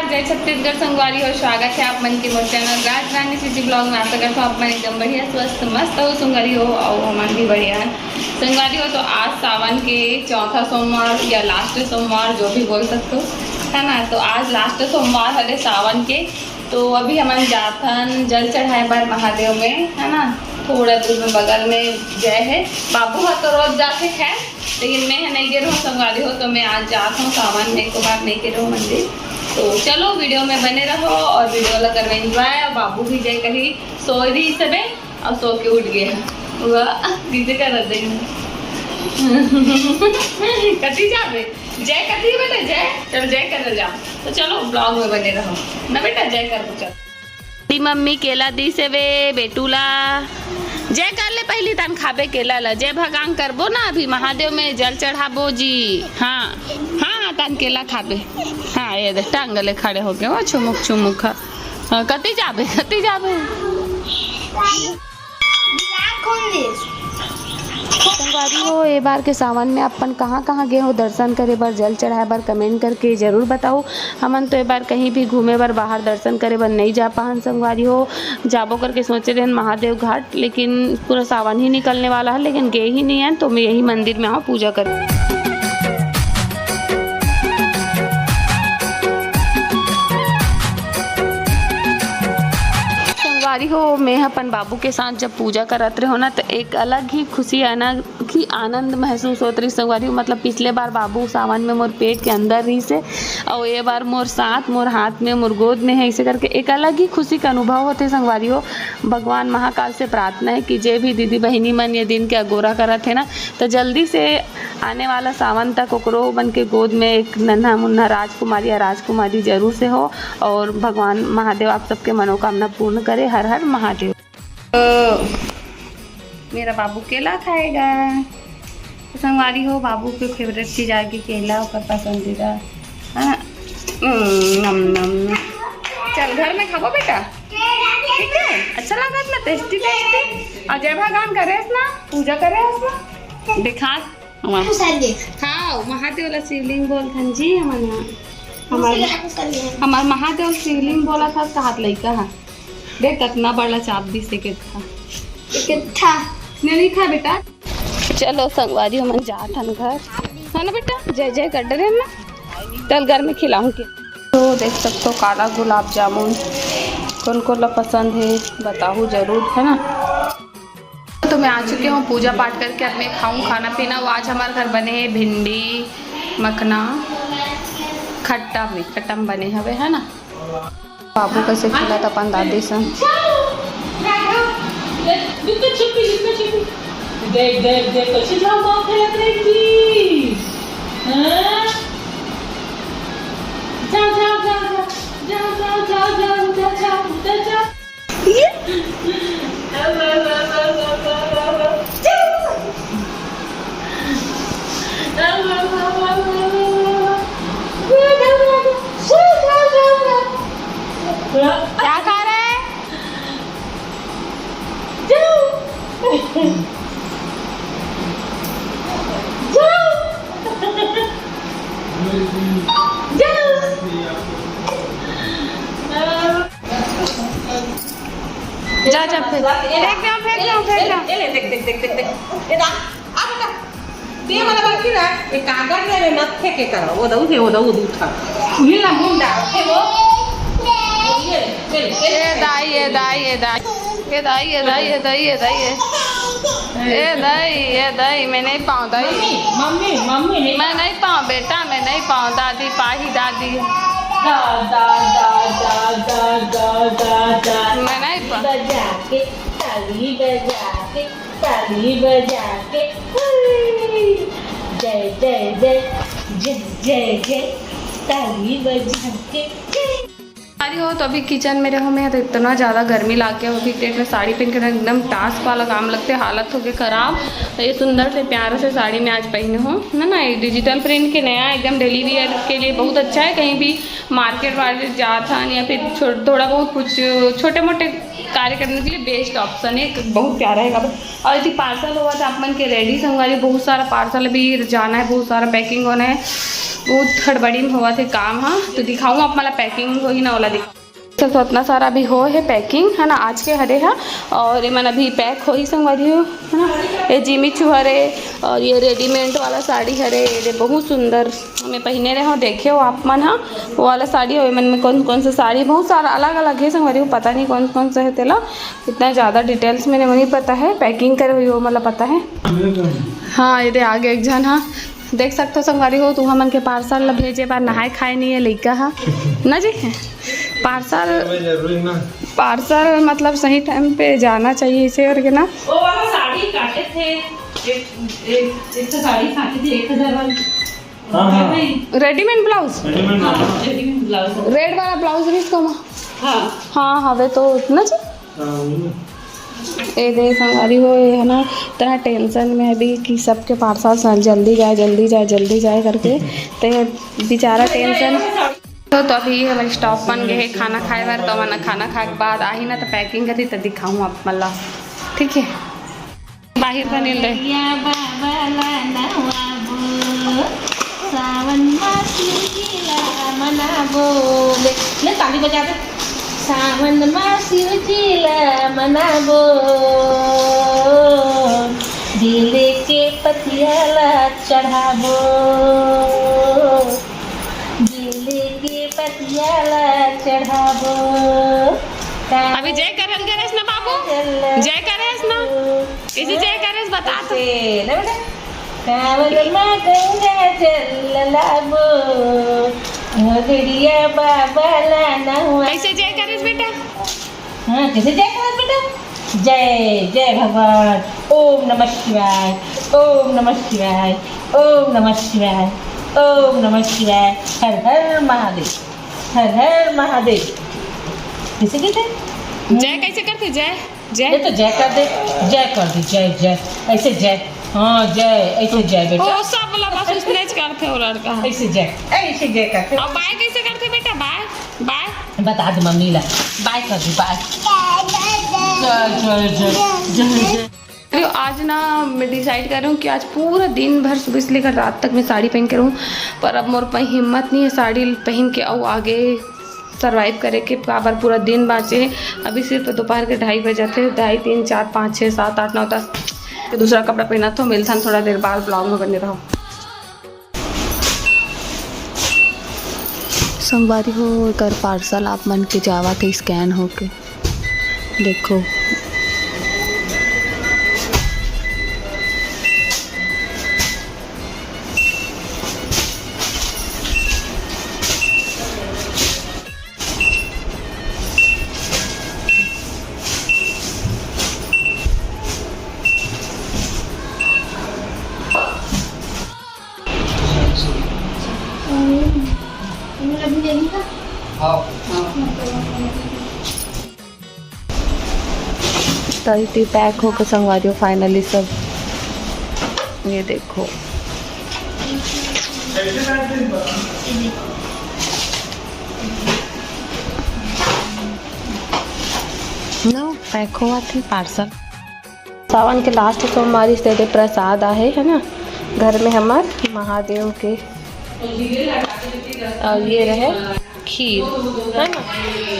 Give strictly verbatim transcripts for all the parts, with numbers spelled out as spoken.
जय छत्तीसगढ़ संगवारी हो, स्वागत है आप मन के मोर चैनल राज रानी सीजी ब्लॉग में। आशा करता हूँ आप मन एकदम बढ़िया, स्वस्थ, मस्त हो संगवारी हो, और हमन भी बढ़िया है संगवारी हो। तो आज सावन के चौथा सोमवार या लास्ट सोमवार, जो भी बोल सकते हो, है ना। तो आज लास्ट सोमवार हरे सावन के। तो अभी हमन जाथन जल चढ़ाए बर महादेव में, है ना। थोड़ा दूर में बगल में जय है। बाबू हा तो रोज जाथे खैर, लेकिन मैं ह नहीं गे रहूँ संगवारी हो, तो मैं आज जात हूँ सावन में, एको बार नहीं गे रहूँ मंदिर। तो चलो वीडियो में बने रहो और वीडियो ला करवे एंजॉय। और बाबू भी जय कही सोए रही सबे और सो के उठ गए। वाह, डीजे कर रहे हैं। कति जाबे? जय कति बेटा, जय। चल जय कर जा। तो चलो ब्लॉग में बने रहो ना बेटा, जय कर दो, चल। तेरी मम्मी केला दी से वे बेटूला। जय कर ले पहली, तन खाबे केला ला। जय भगान करबो ना, अभी महादेव में जल चढ़ाबो जी। हाँ, हाँ, हाँ, तन केला खाबे। हाँ, ये दे, टांग ले खड़े हो गए, वो चुमुक चुमुक खा। हाँ, कति जाबे, कति जाबे। संगवारी हो, ए बार के सावन में अपन कहाँ-कहाँ गे हो दर्शन करे बर, जल चढ़ाए बर, कमेंट करके जरूर बताओ। हमन तो ए बार कहीं भी घूमे बर बाहर दर्शन करे बर नई जा पाहन संगवारी हो। जाबो करके सोचे रहेन महादेव घाट, लेकिन पूरा सावन ही निकलने वाला है, लेकिन गे ही नहीं है, तो मैं यही मंदिर में आओ पूजा कर। संगवारी हो, मैं अपन बाबू के साथ जब पूजा करत रहो ना, तो एक अलग ही खुशी, अलग ही आनंद महसूस होत रही संगवारी हो। मतलब पिछले बार बाबू सावन में मोर पेट के अंदर रही से, और ये बार मोर साथ, मोर हाथ में, मोर गोद में है, इसे करके एक अलग ही खुशी का अनुभव होते संगवारी हो। भगवान महाकाल से प्रार्थना है कि जे भी दीदी बहिनी मन ये दिन के अगोरा करत है ना, तो जल्दी से आने वाला सावन तक ओकरो मन के गोद में एक नन्हा मुन्ना राजकुमारी या राजकुमारी जरूर से हो, और भगवान महादेव आप सबके मनोकामना पूर्ण करे। हर हर महादेव। तो मेरा बाबू केला खाएगा। तो संगवारी हो, बाबू के फेवरेट चीज आगे केला, ओकर पसंदीदा। हाँ, हम्म, नम, नम, नम। चल, घर में खाबो बेटा, ठीक है? अच्छा लागत ना, टेस्टी टेस्टी। और जय भगवान करेस ना, पूजा करेस ना, दिखा। हमार, हाँ, महादेव ला शिवलिंग बोलथन जी हमन यहाँ। हमार, हमार महादेव शिवलिंग बोला था, कहात लइका हा। देख, कतना बड़ा चाप दिस एक ठा। एक ठा। नहीं, नहीं खा बेटा। चलो संगवारी, हमन जात हन घर। है ना बेटा? जय जय कर डरे ना। चल, घर में खिलाऊं के। तो देख सकते हो, काला गुलाब जामुन कोन कोन ला पसंद है, बताओ जरूर, है ना। तो मैं आ चुके हूँ पूजा पाठ करके, अब मैं खाऊँ खाना पीना। वो आज हमारे घर बने हैं भिंडी मखना खट्टा में, खट्टा में बने हवे, है ना। बाबू कैसे खेलत अपन दादी संग। देख, देख, देख, कैसे जाओ, बाप खेलत रहे जी। हाँ? जाओ, जाओ, जाओ, जाओ। क्या खा रहे हैं? जा, जा, फेंक, फेंक दे, फेंक दे, फेंक दे। ए, ले, देख, देख, देख, देख, देख। ए, दा, आ बेटा, ते वाला बाकी ना, ये कागज ले, ले, मत फेंके करो, वो दऊ थे, वो दऊ, दू था। ये ना मुंडा, ये वो। ये, ये, ये, ए दाई, ए दाई, ए दाई। ए दाई, ए दाई, ए दाई, ए दाई, ए। ए दाई, ए दाई, मैं नहीं पाऊँ दाई। मम्मी, मम्मी, मम्मी, नहीं। मैं नहीं पाऊँ बेटा, मैं नहीं पाऊँ दादी, पाही दादी। दा, दा, दा। मैं नहीं पाऊँ। बजा के, ताली बजा के, ताली बजा के, हुई। जय, जय, जय, जय, जय, जय, ताली बजा के, जय। अरे हो, तो अभी किचन में रहो मैं, तो इतना ज़्यादा गर्मी लाग गया। अभी डेट में साड़ी पहन के ना एकदम टास्क वाला काम लगते, हालत हो गई खराब। तो ये सुंदर से प्यारा से साड़ी मैं आज पहने हूँ, है ना। ये डिजिटल प्रिंट के नया एकदम डेली वियर के लिए बहुत अच्छा है। कहीं भी मार्केट वार्केट जात हन या फिर छो-, थोड़ा बहुत कुछ छोटे मोटे कार्य करने के लिए बेस्ट ऑप्शन है। बहुत प्यारा है कपड़ा। और यदि पार्सल हुआ था आप मन के रेडी संगवारी, बहुत सारा पार्सल अभी जाना है, बहुत सारा पैकिंग होना है, बहुत हड़बड़ी में हुआ थे काम। हाँ, तो दिखाऊँ आप मला पैकिंग होही ना, ओला दिखा। तो, तो इतना सारा अभी हो है पैकिंग, है ना, आज के हरे हा। और ये मन अभी पैक होही संगवारी हो, है ना। ये जिमी चू हरे और ये रेडीमेड वाला साड़ी हरे, ये दे बहुत सुंदर। मैं पहने रहे हो, देखे हो आप मन हा, वो वाला साड़ी हो। ये मन में कौन कौन सा साड़ी, बहुत सारा अलग अलग है संगवारी हो, पता नहीं कौन कौन सा है तेला, इतना ज़्यादा डिटेल्स में नहीं पता है। पैकिंग करे हुई हो मतलब पता है। हाँ, ये दे आगे एक झन हा, देख सकते हो संगवारी हो, तुहा मन के पार्सल ला भेजे बार नहाए खाए नहीं है लइका हा ना जी। पार्सल, जरूरी ना। पार्सल मतलब सही टाइम पे जाना चाहिए इसे करके ना। वो वाला साड़ी काटे थे, एक, एक, एक तो साड़ी काटे थे एक हजार वाली। हाँ, हाँ। रेडीमेड ब्लाउज, रेडीमेड हाँ, वाला। Readymade blouse. रेड वाला ब्लाउज भी इसका माँ। हाँ। हाँ, हवे तो ना जी। हाँ, वही ना। ए दे संगवारी हो, ये है ना, इतना टेंशन में अभी कि सबके पार्सल सन जल्दी जाए, जल्दी जाए, जल्दी जाए करके, तो ये बेचारा टेंशन। तो, तो अभी हमारे स्टॉप बन गए हैं खाना खाए बार, तो हमन खाना खाए के बाद आही ना, तो पैकिंग करी तो दिखाऊँ आप मतलब, ठीक है। बाहिर बने ले। या बाबा ला नवाबो, सावन मा शिव जी ला मनाबो। ले, ले ताली बजा दे। सावन मा शिव जी ला मनाबो, बेले के पतिया ला चढ़ाबो, बेले के पतिया ला चढ़ाबो। अभी जय करल करेस ना बाबू, जय करेस ना। इसे जय करेस बता तो। ऐसे ना बेटा, कांवर मा गंगा जल लाबो, भगड़िया बाबा ला नहवा। कैसे जय करेस बेटा? हाँ, कैसे जय करेस बेटा? जय, जय भगवान, ओम नमः शिवाय, ओम नमः शिवाय, ओम नमः शिवाय, ओम नमः शिवाय, हर हर महादेव, हर हर महादेव। कैसे कहते हैं? जय कैसे करते? जय, जय। ये तो जय कर दे, जय कर दे, जय, जय, ऐसे जय, हाँ, जय, ऐसे जय बेटा। ओ, सब वाला बस उसने ज करते हो लड़का। ऐसे जय, ऐसे जय करते। अब बाय कैसे करते बेटा? बाय, बाय। बता दे मम्मी ला, बाय कर दे, बाय। जय, जय, जय, जय, जय। अरे, आज ना मैं डिसाइड कर रही हूँ कि आज पूरा दिन भर सुबह से लेकर रात तक मैं साड़ी पहन के रहूँ, पर अब मोर पे हिम्मत नहीं है साड़ी पहन के अउ आगे सर्वाइव करे के, काबर पूरा दिन बाँचे हे। अभी सिर्फ दोपहर के ढाई बजे थे, ढाई, तीन, चार, पाँच, छः, सात, आठ, नौ, दस। तो दूसरा कपड़ा पहना तो मिलथन थोड़ा देर बाद, ब्लॉग में बने रहो। संगवारी हो, एकर पार्सल आप मन के जावत हे स्कैन होके। देखो। हाँ। तो इतनी पैक होके संगवारी हो, फाइनली सब ये देखो। नो, पैक होवत हे पार्सल। सावन के लास्ट सोमवारी से दे प्रसाद आहे, है ना, घर में हमर महादेव के। और ये रहे खीर, है ना।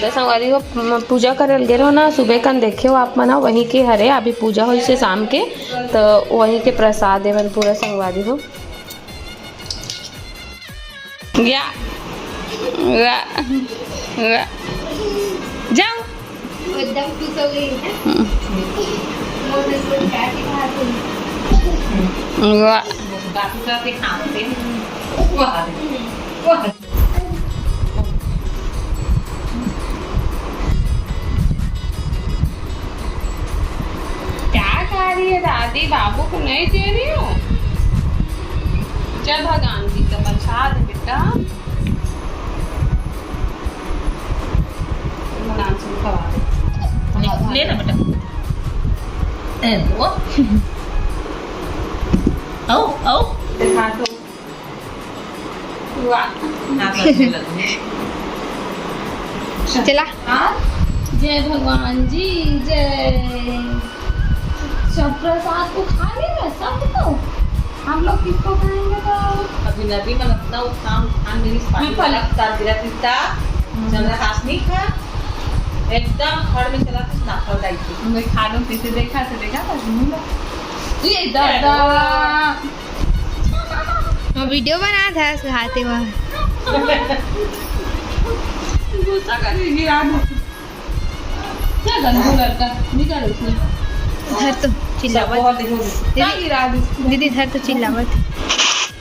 तो संगवारी हो, म-, पूजा करे ल गे रहो ना, सुबह कन देखे हो आप मन, वहीं के हरे, अभी पूजा होइस हे शाम के, तो वहीं के प्रसाद हे मन पूरा संगवारी हो। या, या, या। जाओ। वो एकदम खुश हो गई है। हम्म। वो बिल्कुल काट के खा रही है। वाह। बाकी सब के खाते हैं। वाह। वाह। क्या खा रही है दादी? बाबू को नहीं दे रही हो? जय भगवान जी का प्रसाद बेटा। आओ, आओ। देखा तो। वाह। चला। हाँ? जय भगवान जी, जय। सब प्रसाद को खा लेगा, सब तो। हम लोग किसको खाएंगे तो? अभी नदी में अपना उत्थान, उत्थान मेरी स्वामी हाँ, पलक। साथ गिरा तीता, हम्म। चंद्रहास नहीं खा। एकदम हड़ में चला तो नाखल जाएगी। मैं खा लूँ, किसे देखा तो देखा था, नहीं ना। ये दादा। वो वीडियो बना था, खाते हुआ। गुस्सा कर रही है, गिरा दो। क्या गंदू लड़का, निकाल उसमें। धर तो चिल्लावत। बहुत देखो। दीदी, क्या गिरा दो? दीदी, धर तो चिल्लावत।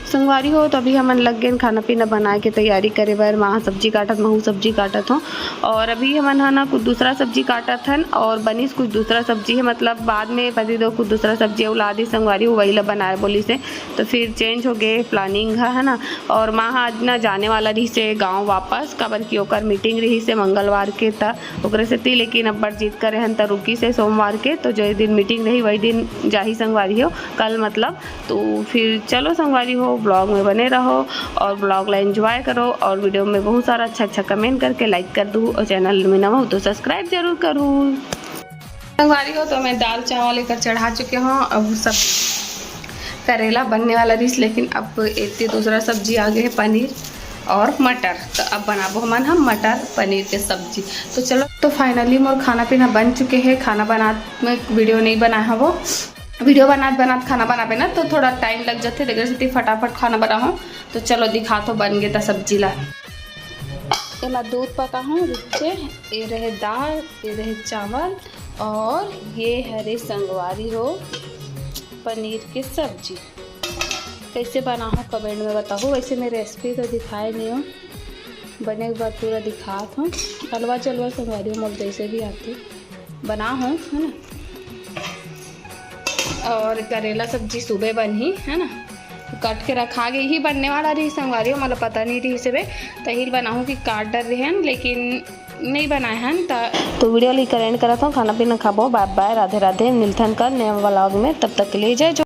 संगवारी हो, तो अभी हमन लग गेन खाना पीना बनाए के तैयारी करे बर। माँ सब्जी काटत, महू सब्जी काटत हो, और अभी हमन ह ना कुछ दूसरा सब्जी काटत हन, और बनिस कुछ दूसरा सब्जी है, मतलब बाद में पति देव कुछ दूसरा सब्जी अउ ला दिस संगवारी हो, वही ला बनाए बोलिस हे, तो फिर चेंज हो गए प्लानिंग ह, है ना। और माँ ह आज ना जाने वाला रहिस हे गाँव वापस, काबर कि ओकर मीटिंग रहिस हे मंगलवार के, त ओकरे सेती, लेकिन अब्बड़ जिद करे हन, त रुकिस हे सोमवार के, तो जे दिन मीटिंग रही, वही दिन जाही संगवारी हो, कल मतलब। तो फिर चलो संगवारी हो, ब्लॉग में बने रहो और ब्लॉग ला एंजॉय करो, और वीडियो में बहुत सारा अच्छा अच्छा कमेंट करके लाइक कर दू, और चैनल में नवा हो तो सब्सक्राइब जरूर करू। संगवारी हो, तो मैं दाल चावल लेकर चढ़ा चुके हूँ। अब सब करेला बनने वाला रहिस, लेकिन अब एती दूसरा सब्जी आ गए है, पनीर और मटर। तो अब बनाबो हमन हम मटर पनीर के सब्जी। तो चलो, तो फाइनली मोर खाना पीना बन चुके है। खाना बनात में वीडियो नहीं बनाए हवो, वीडियो बनात बनात खाना बनाबे ना, तो थोड़ा टाइम लग जाथे, तेकर सेती फटाफट खाना बनाहूँ। तो चलो दिखात हो बन गे त सब्जी ला। एमा दूध पका हूँ रुच्चे, ये रहे दाल, ये रहे चावल, और ये हरे संगवारी हो पनीर के सब्जी। कैसे बनाहूँ कमेंट में बताहू। वैसे मैं रेसिपी तो दिखाए नहीं हूँ, बने के बाद पूरा दिखात हूँ। हलवा चलवा संगवारी हो, मोर जैसे भी आते बनाहूँ, है ना। और करेला सब्जी सुबह बनही, है ना, कट के रखा गई ही, बनने वाला रही संगवारी हो, मतलब पता नहीं रही से बे, तहिल बनाहूँ कि काट डर रहे हैं, लेकिन नहीं बनाए हैं त। तो वीडियो ली करेंट करत हूँ, खाना पीना खाबो, बाय बाय, राधे राधे, मिलथन कल नया व्लॉग में, तब तक के लिए जय